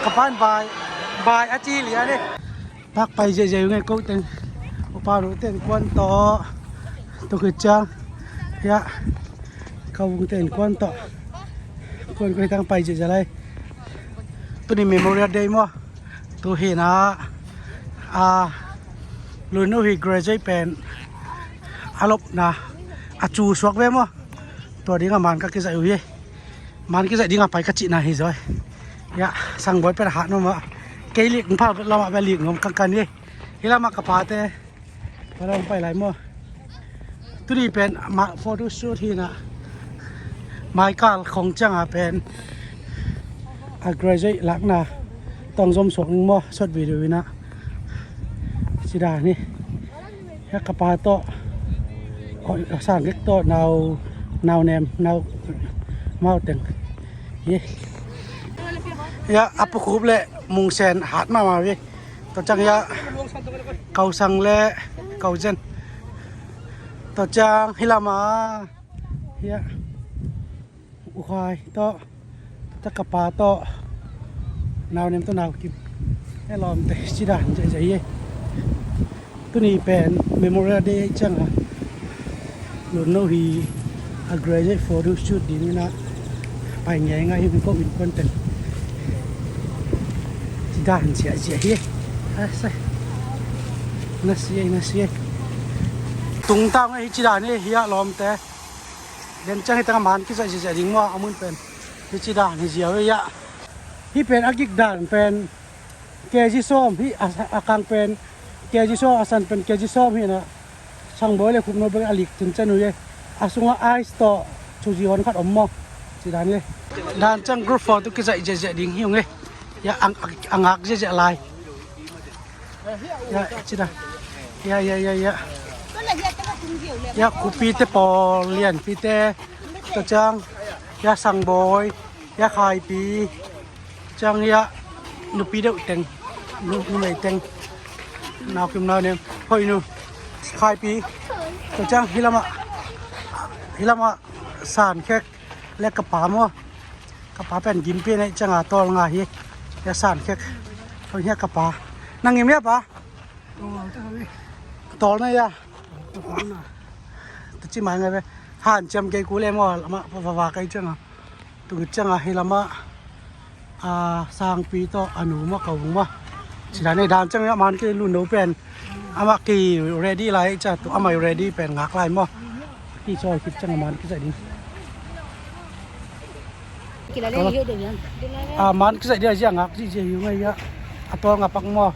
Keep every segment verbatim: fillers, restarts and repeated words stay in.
Ka pan bai, bai a ci lian e. Pak pai ziahziah ung e, ko teng, upa nu teng kuan tawh, tua khit ciang, hiah, ka vung teng kuan tawh, kuan ko hi tang pai ziahziah lai. Tuni Memorial Day maw, tu hi na, a, Lun Nu hi graduate pen, a lopna, a cu suak ve maw, tua ding a man ka kizaih uh hi. Man kizaih ding a pai ka cihna hi zaw. Hiah, Sang Bawi pen a hat nuam a. Kei lik pha lamah bia lik nuam kangkan hi. Hi lamah ka pate. Ka lam pai lai maw. Tuni pen mah photo shoot hi na. Maikal khong ciang a pen. A graduate lakna. Tawng zom suak ning maw. Shot video ina. Ci dan hi. Hiah ka pa tawh, sang kek tawh, nau, nau nem, nau, mau teng. Hi. Hiah a pu khup le mungsen hat mahmah hi. Tua ciang hiah kau sang le kau zen. Tua ciang hi lamah hiah U Khai tawh, tua ka pa tawh, nau nem tawh nau kim. E lawmte, ci dan ziahziah hi e. Tuni pen Memorial Day ciang a, Lun Nu hi a graduate photo shoot ding ina pai ngeingai hi ko innkuan teng. Ci dan ziahziah hi e. A sai. Na si e, na si e. Tung tang hi ci dan hi, hiah lawmte. Den ciang hi tang a man kizaih ziahziah ding maw, a mun pen. Hi ci dan hi ziau e hiah. Hi pen a gik dan pen K G sawm, hi a, a kang pen K G sawm, a san pen K G sawm hi na. Sang Bawi le Khup Nu bek a lik cincin uh hi. A sungah ice tawh thuzi hon khat om maw. Ci dan hi. Dan ciang group photo kizaih ziahziah ding hi ung hi. Hiah a, a, a ngak ziahziah lai. Hiah, ci dan. Hiah, hiah, hiah, hiah. Hiah, Khupite pawl, Lianpite. Tua ciang, hiah Sang Bawi, hiah Khaipi. Ciang hiah, nupi deuh teng, nu, numei teng. Nau kim nau nem, Hoih nu. Khaipi. Tua ciang hi lamah, hi lamah San Khek le ka pa maw. Ka pa pen Gimpi nei ciang a tawl nga hi. Hiah San Khek. Hoih hiah ka pa. Nang ngim hiah pa. Tawl na hiah. Taci mai ngai ve. Hanciam kei ku le maw, amah vava kai ciang a. Tu ciang a hi lamah, a, Sangpi tawh a nu maw, ka vung maw. Ci dan hi dan ciang a man ki Lun Nu pen. Amah ki ready lai ciang tu amah ready pen ngak lai maw. Ki sawi khit ciang a man kizaih ding. Kila le hi deuh hian. A man kizaih dia zia ngak zihziah hi ngai a. A tawl nga pak maw.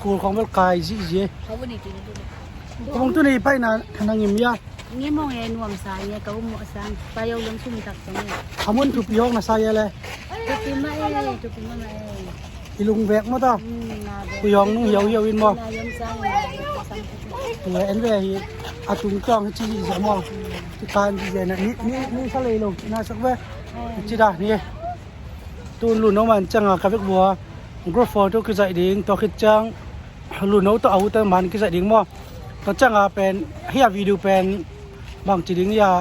Kul khong bel kai zihziah. Ka vung tuni paina na ngim hia. Ngim hong e nuam sa nge ka um mawh sang. Pai yo leng sum tak sang e. A mun thupi hong na sa ye le. Thupi mah e, thupi mah e. I lungvek maw ta. Khuihawng nung hiauhiau in maw. Tua en ve hi a tungtawng hi ci hi zia maw. Ci kan ci zia na ni ni ni sa lei lo ci na sak ve. Ci da ni. Tun Lun No man cianga ka vek vua group photo kizaih ding tua khit ciang Lun No tawh a ute man kizaih ding maw. Tua cianga pen hi a video pen bang ci ding hi a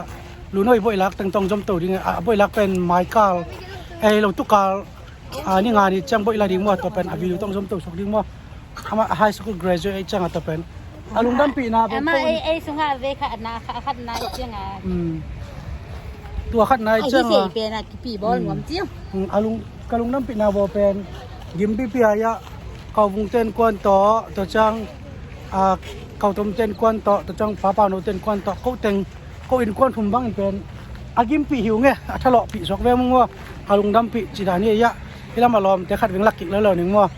Lun No i boihlak teng tawng zom to ding a boihlak pen maikal ei lo tukal. A, ni nga ni ciang boih la ding maw, tua pen a video tawng zom to suak ding maw. Amah high school graduate ciang a tua pen a lungdampihna pen amah ei, ei sungah ve khatna, kha-, khatna ciang a. Tua khatna ciang a. Pen a kipi bawl nuam ciang. A lung, ka lungdampihna bawl pen gimpipi a ia kau vung ten kuan tawh, tua ciang a kau tom ten kuan tawh, tua ciang papa no ten kuan tawh, ko teng ko innkuan thum bangin pen a gimpih hi ung e, a thalawhpih suak ve mung maw, a lungdampih ci dan hi a, hi lam a lawmte khat veng lak kik lo lo ning maw.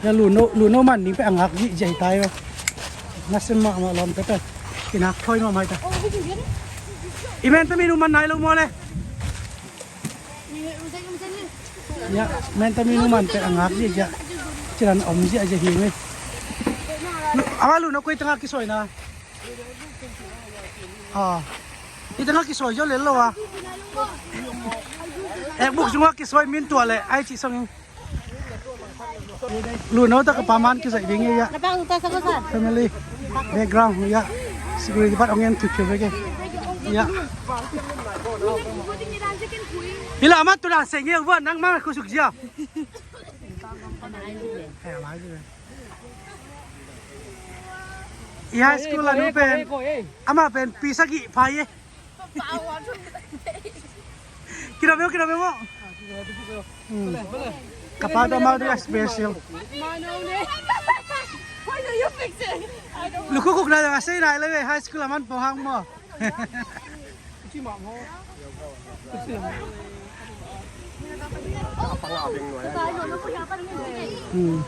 Lun No, Lun No man ding pen a ngak zihziah hi tai maw. Nasem mahmah lawmte pen kinak thawi mahmah hi ta. I men tami nu man nai lo maw le. Ia, men tami nu man pen a ngak zihziah. Ci dan om ziahziah hi ung e. Ama Lun No koi tangah kisawi na. A, i tangah kisawi zaw lel lo a. Ekbuk sungah kisawi min tuah leh ai cih song in. Lun No tawh ka pa man kizaih ding hi a. Family background hi a. Security part ong en thut thut vek e. Ya. Hila amat tu dah sengil buat nang mana khusuk zia. I high school a nu pen ama pen pi sagih pha hi. Kidawm e, kidawm e maw. Hmm. Ka pa tawh amau tawh special. Lukhuk khuk na dong a sei nai le ve, high school a man pawh hang maw. Hmm.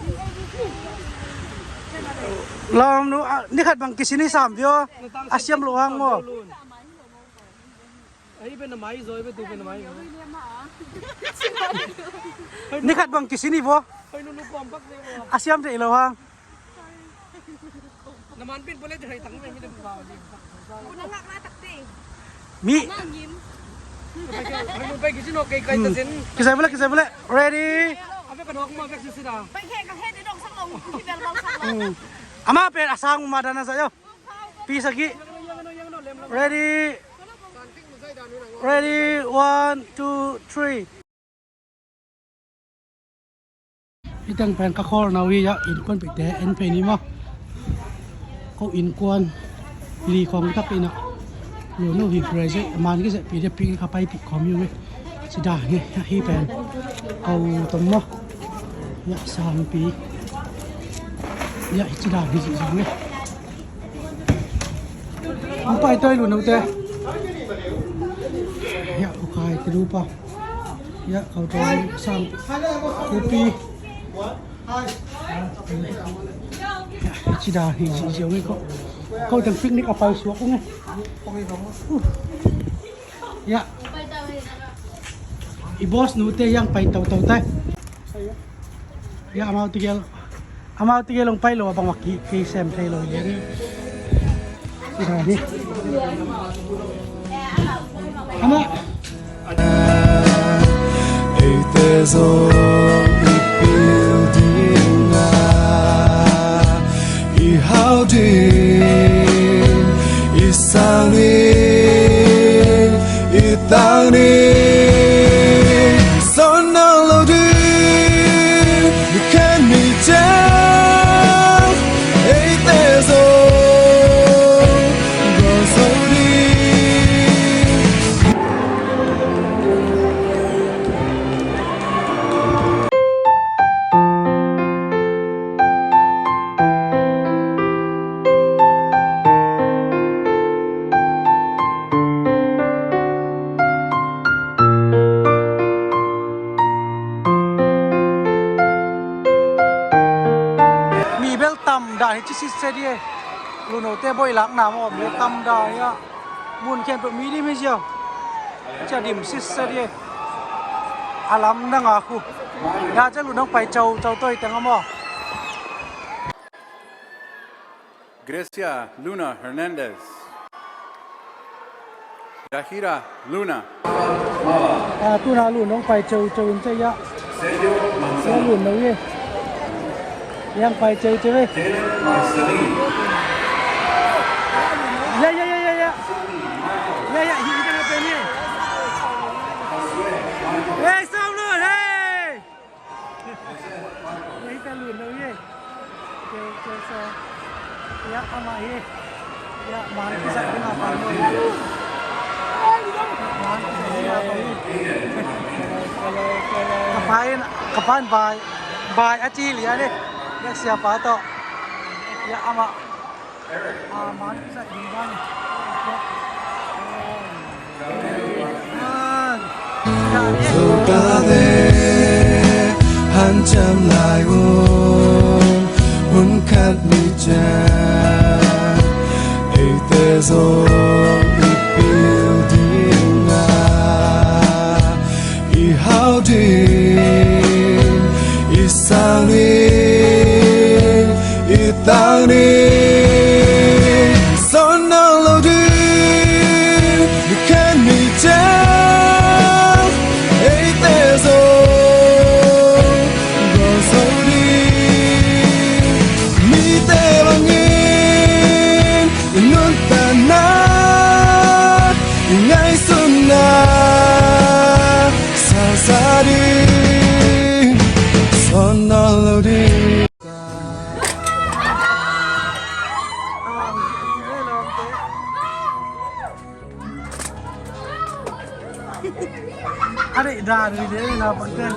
Lawm nu, ah, ni khat bang kisin hi sam vio. A siam lo hang maw. Ni khat bang kisin hi vio. A siam thei lo hang. Mi. Hmm. Kisai bule, kisai bule. Ready? Hmm. Ama pen a sang ma dan a sa yo. Pi sagih. Ready? Ready? One, two, three. Hih teng pen ka khawl no hi a, innkuan pite en phei ni maw. Ko innkuan li khawng tak in a, lu no hi graduate man kizeppi dia pi ka paipih khawm hi uh hi. Ci dan hi a, hih pen ko tom maw. Ya sangpi. Ya ci dan hi ci zong hi. Ang paitawi lu no te. Ya ukai te lu pa. Ya kau te sang kupi. Ya ci dan hi ci zong hi ko. Ko teng picnic a pai suak ung e. Ya. I boss nu te yang pai tau tau tai. Ya amau tigel. Amau tigel long pai lo bang wak ki ki sem thei lo ya ni. Ira ni. Ama. Eite zong i pil ding a, i hau ding, i sang ding, i tang ding, son nang lo ding, mi khen mi ciang, eite zong, gol zo ding. Mi bel tam dan hi ci sitset hi e. Lu note boih lakna maw, mi tam dan hi a. Mun khempeuh mi dim hi ziau. Cia dim sitset hi e. A lam dang a khu. Ya cia lu nong pai cau cau toi teng a maw. Gracia Luna Hernandez. Yahira Luna. Ah, tuna lu nong pai ceu ceu in cia ya. Ya lu no ye. Yang pai ceu ceu eh. Ya, ya, ya, ya, ya. Ya, ya, hi, hi, hi, hi. Hey, song lu, hey. Hei ka lun lo hi. Keu keu sa. Ya amah hi. Ya man kisa ding a pai lo hi. Man kisa ding a pai hi. Ka pa in, ka pa in bai, bai a ci lian hi. Ya siapa tawh. Ya amah. Zogate hanciam lai un, hun khat ni ciang eite zong i pil ding a, i hau ding, i sang ding, i tang ding, son nang lo ding, mi khen mi ciang eite zong, gol zo ding, mite bangin i nuntakna Adik dah, adik dia nak pakai.